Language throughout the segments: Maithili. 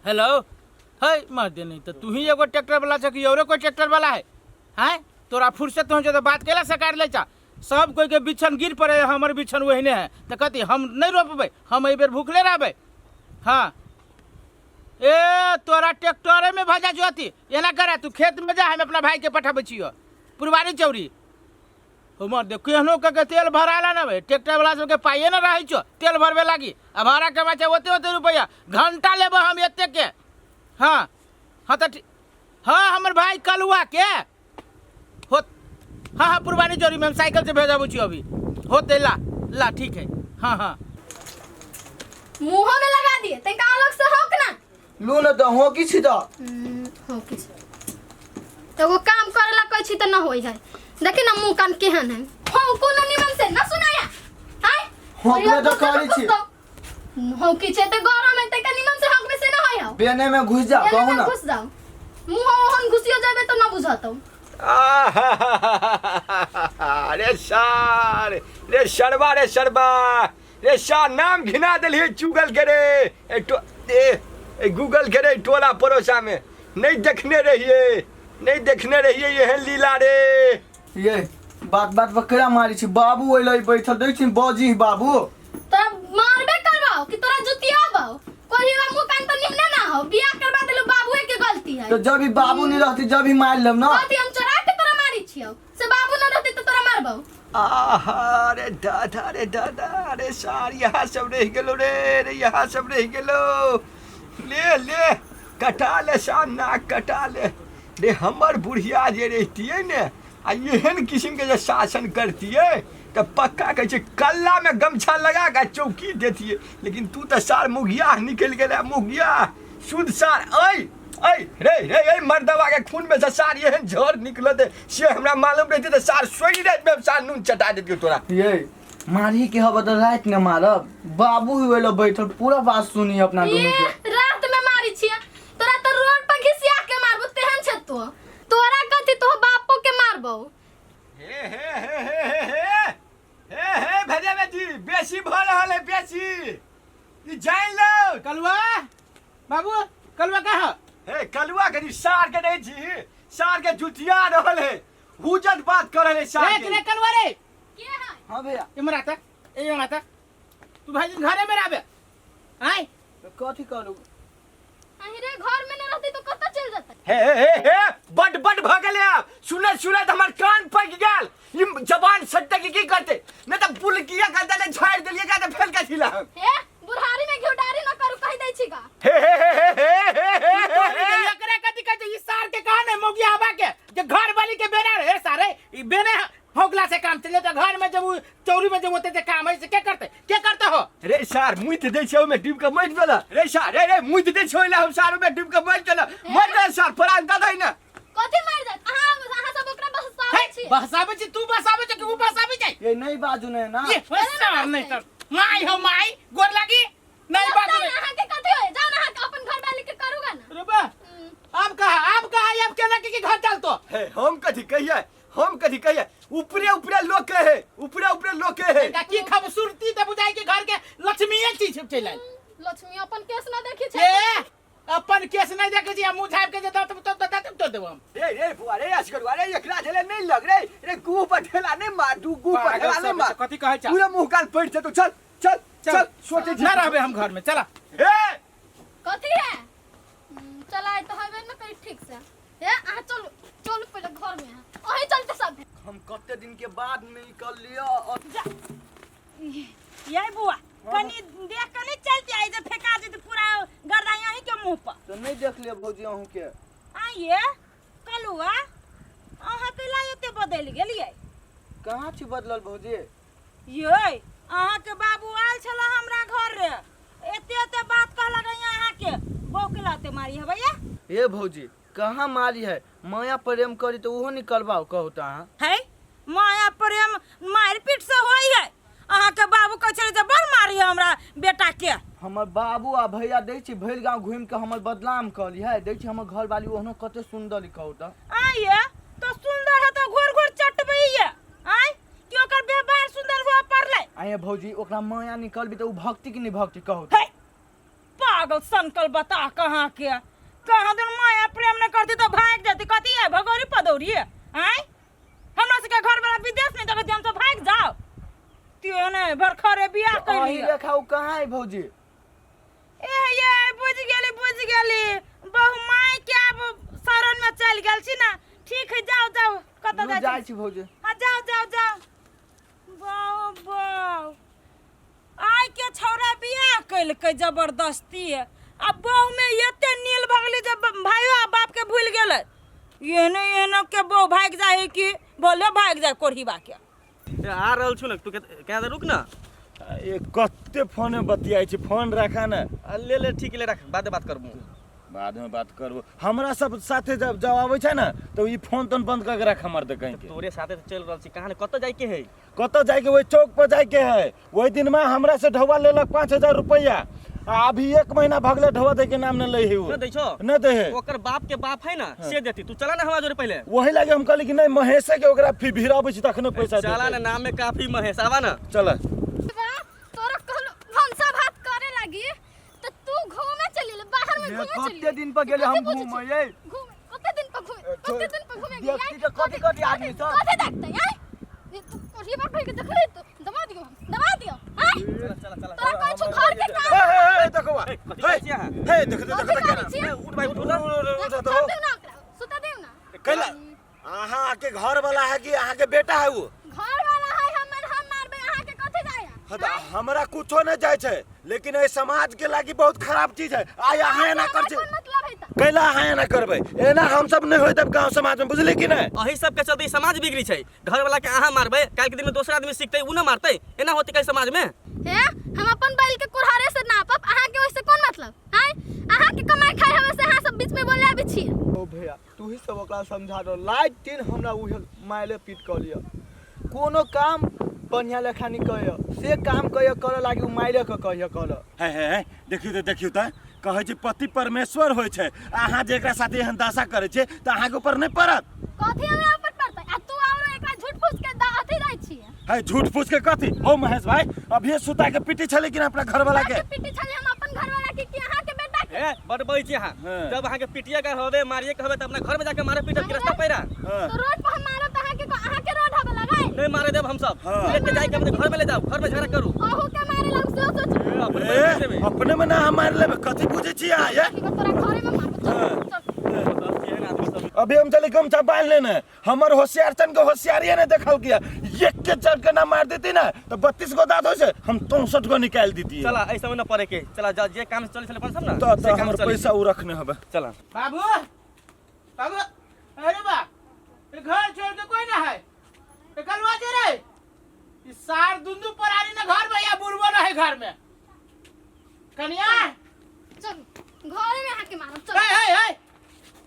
हेलो है मर दे नहीं तो तू ही एगो ट्रैक्टर वाला छ कि औरो कोई ट्रैक्टर वाला है हैं तोरा फुर्सत हो तो बात केला सरकार ले चा सब कोई के बिछन गिर पड़े हमर बिछन ओहने है तो कथी हम नहीं रोपबै हम एहि बेर भूखले रहबै हाँ ए तोरा ट्रैक्टरे में भजा जोती एना करा तू खेत में जा हम अपना भाई के पठाबै छियो पुरवारी चौरी हमर देख केहनो कऽ के तेल भरा ला ना भाई ट्रैक्टर वाला सबके पाइए ना रहै छौ तेल भरबे लागी आ भाड़ा कमा छै ओते ओते रुपैआ घंटा लेबै हम एते के हाँ हाँ तऽ हाँ हमर भाई कलुआ के हो हाँ हाँ पुरवानी चौरी में हम साइकिल से भेजाबू छी अभी होते ला ला ठीक है हाँ हाँ मुंहो में लगा दिए तनिका अलग से होक ना लू न तऽ हो किछु तऽ हो किछु एगो काम करे ला कहै छी तऽ न होई है देखी ना मुंह कान केहन है हो कोनो निमन से न सुनाया हाय होकबे तऽ करै छी। हो की छै तऽ गरम है तनिका निमन से होकबे से न होई हो बेने में घुस जा एने कहू में ना घुस जाओ मुंह ओहन घुसियो जाबे तऽ न बुझतौ अरे सार रे सरबा रे सरबा रे सार नाम घिना देलियै चुगल के रे ए टो ए ए गूगल के रे टोला पड़ोसा में नहीं देखने रहिए नहीं देखने रहिए एहन लीला रे ये बात बात पर केरा मारी छी बाबू अइलै बैठल देख छी बजी बाबू तोरा मारबे करबाओ कि तोरा जुतियाबो कोई मुंह कान तो निमने ना हो बियाह करवा देलु बाबूए के गलती है तो जब ही बाबू नहीं रहती जब ही मार लेब ना कहती हम चोरा के तोरा मारी छियौ से बाबू न रहती तो तोरा मारबौ आहा अरे दादा रे दादा अरे सार यहाँ सब रहि गेलो रे रे यहाँ सब रहि गेलो ले ले कटा ले सार नाक कटा ले रे हमर बुढ़िया जे रहितियै ने आ एहन किस्मके जे शासन करतियै तऽ पक्का कहै छै कल्लामे गमछा लगा कऽ चौकी देतियै लेकिन तू तऽ सार मुगिया निकलि गेलै मुगिया शुद्ध सार ऐ ऐ रे रे ऐ मर्दवा के खून में से सार एहन झर निकलत से हमरा मालूम रहते तऽ सार सोई राति में सार नून चटा देतियो तोरा ये मारही के हब तऽ राति ने मारब बाबू ही ओइला बैठल पूरा बात सुनी अपना दुनू ये के रात में मारी छियै तोरा तो रोड पर घिसिया के मारबो तेहन छै तो तोरा कथी तो बापो के मारबो हे हे हे हे हे हे हे हे भेजा बेटी बेसी भऽ रहल है बेसी ई जानि लो कलुआ बाबू कलुआ कहाँ हे कलुआ कनी सार के नहीं छी सार के जुतिया रहल है हुजत बात कर रहल है सार रे के रे कलुआ रे के है हाँ भैया इमर आता ए इमर आता तू भाई घरे में रहबे आय तो कथी करू अहीं रे घर में न रहती तो कतऽ चल जतै हे हे हे हे बड बड भऽ गेलै आब सुनैत सुनैत हमर कान पकि गेल ई जबान सटते की की करते नहि तऽ बुलकिया के देले झाड़ि देलियै का तऽ फेर कथी ला हम हे बुढ़ारी में घिउडारी न करू कहि दै छी गा हे हे हे हे हे हे हे तोरी हे के एकरा कथी कहै छै ई सार के कहा ने मौगिया हवा के जे घर वाली के बेना रे सारे ई बेने होगला से काम चले तो घर में जब उ चौरी में जब होते ते काम है से के करते के करते हो रे सार मुइत दै छै ओहिमे डूबि कऽ मरि गेल रे सार रे रे मुइत दै छै ओहिला हम सार ओहिमे डूबि कऽ मरि गेल मरि गेल सार प्राण दऽ दही ने कथी मारि जात अहाँ अहाँ सब ओकरा बहसाबै हे छी बहसाबै छी तू बहसाबै छै कि उ बहसाबै छै ये नहीं बाजू ने ना ये सार नहीं तर माई हो माई गोर लागी नहीं बाजू लगता अहाँ के कथी होय जाओ ना अहाँ अपन घर वाली के करूगा ना रे बा अब कहा अब कहा अब केना के के घर चल तो हे हम कथी कहियै हम कथी कहियै ऊपरे ऊपरे लोक के है ऊपरे ऊपरे लोक के है का की खूबसूरती त बुझाई के घर के लक्ष्मीए चीज चलि आयल लक्ष्मी अपन केस ना देखी छै ए अपन केस नहीं देखे छी मुंह झाप के जे दत तो दत तो देब हम रे रे बुआ रे असगरुआ रे एकरा झेले नहीं लग रे रे गू पर ठेला नहीं मार दू गू पर ठेला नहीं मार कथी कहै छ पूरा मुंह कान पैठ छै तू चल चल चल सोचे ना रहबे हम घर में चला ए कथी है चलाए तो हबे ना करी ठीक से ए अहाँ चलू चलू पहिले घर में अहाँ अहीं चलते सब हम कते दिन के बाद में निकल लिया और ये बुआ कनी देख के नहीं चलती आई जे फेंका जेते पूरा गर्दा यहीं के मुंह पर तो नहीं देख लिया भौजी अहूँ के आइए कलुआ अहाँ कैला एते बदलि गेलियै कहाँ छी बदलल भौजी ये अहाँके बाबू आयल छला हमरा घर रे एते एते बात कहलक अहाँके बहू के लाते मारी है भैया हे भौजी कहाँ मारी है माया प्रेम करी तो ओहो निकलबाओ कहू तो अहाँ है माया प्रेम मारि पीट से होई है अहाँके बाबू कहै छलै जे बड़ मारी है हमरा बेटा के हमर बाबू आ भैया दै छी भरि गाँव घूमि के हमर बदनाम कहली है दै छी हमर घरवाली ओहनो कते सुंदर कहू तो आइए तो सुंदर है तो घोर घोर चटबैये आय कि ओकर व्यवहार सुंदर हुआ पड़लै आये भौजी ओकरा माया निकलबी तो उ भक्ति की नहीं भक्ति कहू तो है पागल सनकल बता कहाँ के कहाँ दिन माया प्रेम न करती तो भाग जाती कथी है भगौरी पदौरी है आय हमरा सबके घर वाला विदेश नहीं देखती हम तो भाग जाओ त्यो ने भरखरे बियाह अही कैली लेखा उ कहाँ है भौजी ए ये बुझ गेली बुझ गेली बहु माय के आब शरण में चल गेल छी ना ठीक है जाओ जाओ कतऽ लू जाइ जाइ छी छी भौजी हाँ जाओ जाओ जाओ बाउ बाउ आइ के छौड़ा बियाह केलकै जबरदस्ती आ बहु में एते नील भऽ गेलै जे भाइयो आ बाप के भूलि गेलै एहने एहने के बहु भागि जाइ है कि भले भागि जाय कोढ़ीबा के ए, आ रहल छु न तू केना देर रुक न ए कते फोन में बतियाइ छी फोन राखा न आ, ले ले ठीक ले रख बाद में बात करबू बाद में बात करबो हमरा सब साथे जब जब आबै छै ने तऽ ई फोन तोन बंद कऽ के राख हमर तऽ कहीं के तोरे साथे तऽ चलि रहल छी कहाँ ने कतऽ जाइके है कतऽ जाइके ओहि चौक पर जाइके है ओहि दिन में हमरा से ढौआ लेलक 5000 रुपया आ अभी एक महीना भगले ढौआ दै के नाम न लै है उ न दै छौ न दै है ओकर बाप के बाप है ना से देती तू चला ना हमरा जोरे पहिले वही लागे हम कहली कि नहीं महेशे के ओकरा फिर भिड़ाबै छी तखने पैसा चला ना देतै नाम में काफी महेश आवा ना चल तोरा कहलो भनसा भात करे लागी त तू घूमे चली ले बाहर में ये घूमे चली कते दिन पर गेले हम कथी घूमे ये घूमे कते दिन पर घूमे कते दिन पर घूमे देखती तऽ कथी कथी आदमी सब। कथी देखते आय ये तू कोठी पर भाई के देख ले तू दबा दियो दबा दियो आय चला चला चला तोरा कहै छौ घर के काम हे हे हे देखो ए, कथी करै छी अहाँ? हे देख देख कथी देख करै छी? ए, उठ भाई उठ उठ उठ छोड़ देऊ ना ओकरा सुता देऊ ना कैला अहाँ के घर वाला है कि अहाँ के बेटा है वो घर वाला है हमर हम मारबे अहाँ के कथी जाया हाँ तऽ हमरा कुछो नहीं जाइ छै लेकिन एहि समाज के लागी बहुत खराब चीज है आइ अहाँ एना कर छै कोन मतलब है त कैला अहाँ एना करबै एना हम सब नहीं होइत गांव समाज में बुझली कि नहीं अही सबके चलते ई समाज बिगड़ी छै घर वाला के अहाँ मारबै काल्हि के दिन में दोसर आदमी सीखतै उ न मारतै एना होतै काल्हि समाज में हे हम अपन बैल के कुल्हाड़े से नापब अहाँ के ओइसे कोन मतलब आय अहाँ के कमाई खाई हवे से अहाँ सब बीच में बोले आबे छी ओ भैया तू ही सब ओकरा समझा दो लाइट दिन हमरा उहे मायले पीट कऽ लिअ कोनो काम बढ़िया लेखा नहीं कहियो से काम कहियो करऽ लागी उ मायले के कहियो कर हे हे हे देखियौ तऽ देखियौ तऽ कहै छै पति परमेश्वर होइ छै अहाँ जे एकरा साथे एहन दशा करै छियै तऽ अहाँके ऊपर नहि पड़त कथी हमरा ऊपर पड़तै आ तू आओर एकरा झूठ फूस के अथी दै छियै है झूठ फूस के कथी हो महेश भाई अभिये सुता के पीटी छलै कि ना अपना घरवाला के के पिटी छलै हम अपन घरवाला के कि अहाँ के बेटा के ए बड बजै छी अहाँ हाँ। जब अहाँके पिटिया के हवे मारिए के हवे तऽ अपना घर में जाके मारे पीटब कि रास्ता पैरा हाँ। तो रोड पर हम मारब त अहाँ के अहाँ के रोड हवे लगाए नहीं मारे देब हम सब हाँ। लेके जाके अपने घर में ले जाओ घर में झगड़ा करू अहू के मारे लग सेहो सोच ए, अपने ए, में देबै। अपने में ना हम मार लेबै कथी बुझै छी अहाँ ये कि तोरा घरे में मारब चल चल सब केहन आदमी सब अभी हम चली गमछा बांध लेने हमर होशियार चन के होशियारी ने देखल किया एक के चल के ना मार देती ना तो 32 गो दांत हो से हम 64 गो निकाल देती चला ऐसा में न पड़े के चला जा जे काम से चले छले अपन सब ना तो से तो काम हमर चली। पैसा उ रखने हबे चला बाबू बाबू अरे बा ये घर छोड़ के कोई ना है ये कलवा जे रे ये सार दुंदु परारी ना घर में या बुढ़बो ना है घर में कन्या चल घरे में अहाँ के मारब चल हे हे हे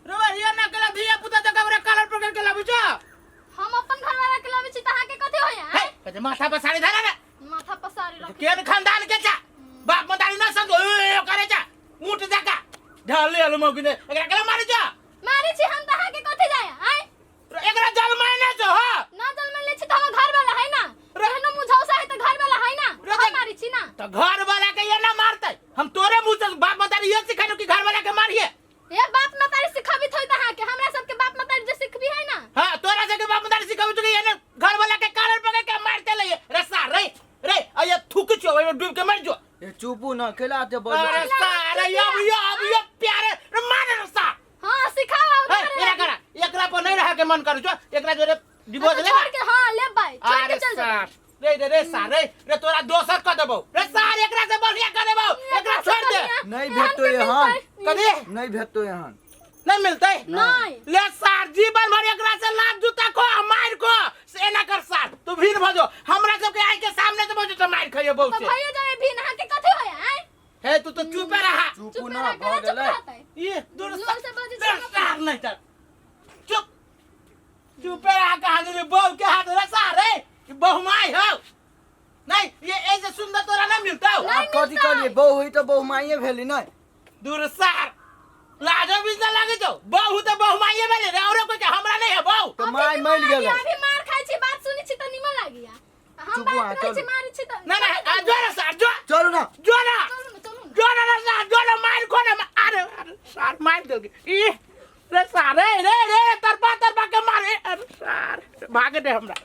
रोबा ये ना कला धिया पुता तक हमरा कलर पकड़ के लाबू छो हम अपन घर वाला के लाबै छी त अहाँ के कथी होया हे कहे माथा पर साड़ी धरा ना माथा पसारी रख केन खानदान के चा बाप मदारी ना संग ए करे चा ऊंट जाका ढाल ले मौकी ने एकरा केला मारे जा मारे छी हम त अहाँ के कथी जाया आय एकरा जल मायने जो हा ना जल में ले छी त हमर घर वाला है ना रहनो मुझौसा है त घर वाला है ना हम मारे छी ना तो घर वाला के ये ना मारते हम तोरे मुंह से बाप मदारी ये सिखानो कि घर वाला के मारिए ए बाप मतारी सिखाबी थोई त अहाँ के हमरा सबके बाप मतारी जे सिखबी है ना हां तोरा से के बाप मदारी सिखाबी तो ये ना घर वाला के कालर पकड़ के मारते ले रस्सा रे रे अये थूक छो ओय में डूब के मर जो ए चुपू न केला ते बज अरे सारे अब ये अब ये प्यारे रे मार रस्सा हां सिखाओ हे एकरा करा एकरा पर नहीं रह के मन करू जो एकरा जोरे डिवोर्स ले छोड़ के हां ले भाई छोड़ अरे के चल जा सार रे रे रे सार रे रे तोरा दोसर क देबौ रे सार एकरा से बढ़िया क देबौ एकरा छोड़ दे नहीं भेटतो यहाँ। कथी नहीं भेटतो यहाँ नहीं मिलते नहीं। ले सार जीवन भर एकरा से लात जूता खो आ मार खो से एना कर सार तू भीड़ भजो हमरा सबके आई के सामने से भजो तो मार खइयो तो बहुत से भैया जाए भी नहा के कथी होया आय हे तू तो चुपे रहा चुपू चुप न रह भऽ केना चुप गेलै रहतै ये दूर जोर से बजै दूर छै सार नहीं चल चुप चुपे रहा कहाँ रे बहू के हाथ रे सार रे ई बहू माई हो नहीं ये ऐसे सुंदर तोरा ना मिलता हो नहीं आब कथी मिलतै। कहलियै बहु होइ तऽ बहु माइए भेली नहि दूर सार लाजो भी ना लागे छौ बहू तो बहू माइए भेले रे औरो कोई के हमरा नहीं है बहू तऽ अभी माय निमन मरि लागिया, गेलै अभी मार खाइ छी बात सुनै छी तऽ निमन लागिया हम चुप बात अहाँ, करै छी चलू। मारै छी तऽ ना ना आ, जो रे सार जो चलू ना जो ना चलू ना चलू ना जो ना रे सार जो ना मार अरे अरे सार मार देलकै ई रे सारे रे रे तरपा तरपा के मारे। अरे सार भागे दे हमरा।